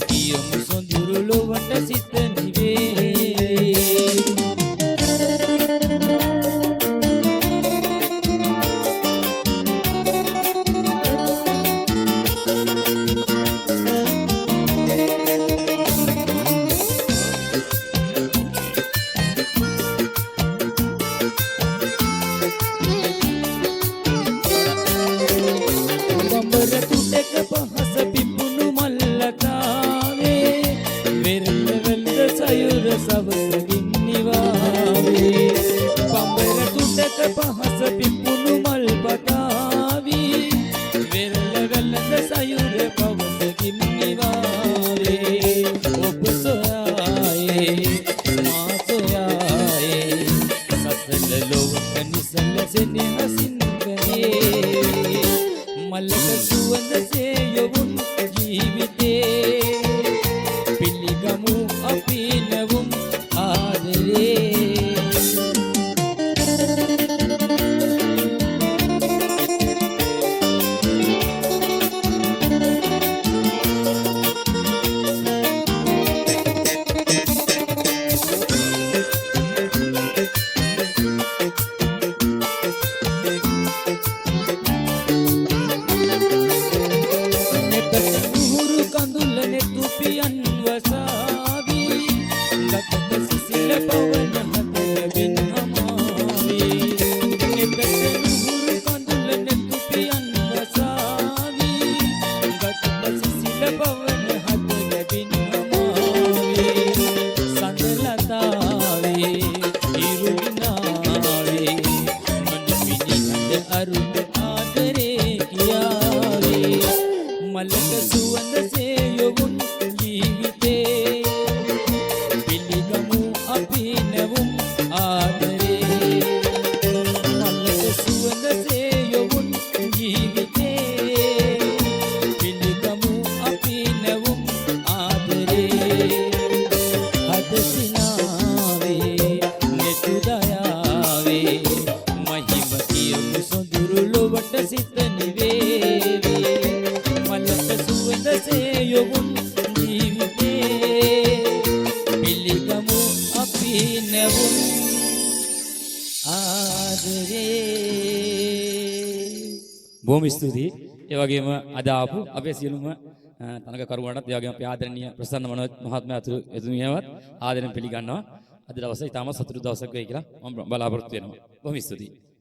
කියමු සොඳුරු ලොවට සිත නිවේ. බඹර තුඩක පහස පිපුණු මල්ලතාවේ, වෙරළ වෙළඳ සයුර සවස ගින්නිවාවේ. බඹර තුඩක පහස පිපුණු මල් පතාවි, වෙරළ වෙළඳ සයුර පවස ගින්නිවාවේ. ඔබ සොයායේ මා සොයායේ, සසල ලොවට නිසල සෙනෙහසින් කහේ. මලක සුවඳ සේයවුන් ජීවිතේ, පිළිගමු අපි නැවුම් ආදරේ. නෙතට නුහුරු කඳුල නෙතු පියන් වසාවි, ගතට සිසිල පවන හත ලැබින් හමාවි. නෙතට නුහුරු කඳුල නෙතු පියන් වසාවි, ගතට සිසිල පවන හත ලැබින් හමාවි. සඳලතාවේ ඉරුගිනාවේ, මන පිණි හඳ අරුත ආදරේ කියාවේ. මලක සුවඳ සේයවුන් ජීවිතේ, පිළිගමු අපි නැවුම් ආදරේ. මලක සුවඳ සේයවුන් ජීවිතේ, පිළිගමු අපි නැවුම් ආදරේ. හද සිනාවේ නෙතු දයාවේ, මහිම කියමු සොඳුරු ලොවට සිත නිවේවි. මලක සුවඳ සේයවුන් ජීවිතේ, පිළිගමු අපි නැවුම් ආදරේ. බොහොම ස්තුතියි. ඒ වගේම අද ආපු අපේ සියලුම තරඟකරුවන්ටත්, ඒ වගේම අපේ ආදරණීය ප්‍රසන්න මනෝජ් මහත්මයා ඇතුළු එතුමියවත් ආදරෙන් පිළිගන්නවා. අද දවසේ ඉතාම සතුටු දවසක් වෙයි කියලා මම බලාපොරොත්තු වෙනවා. බොහොම ස්තුතියි.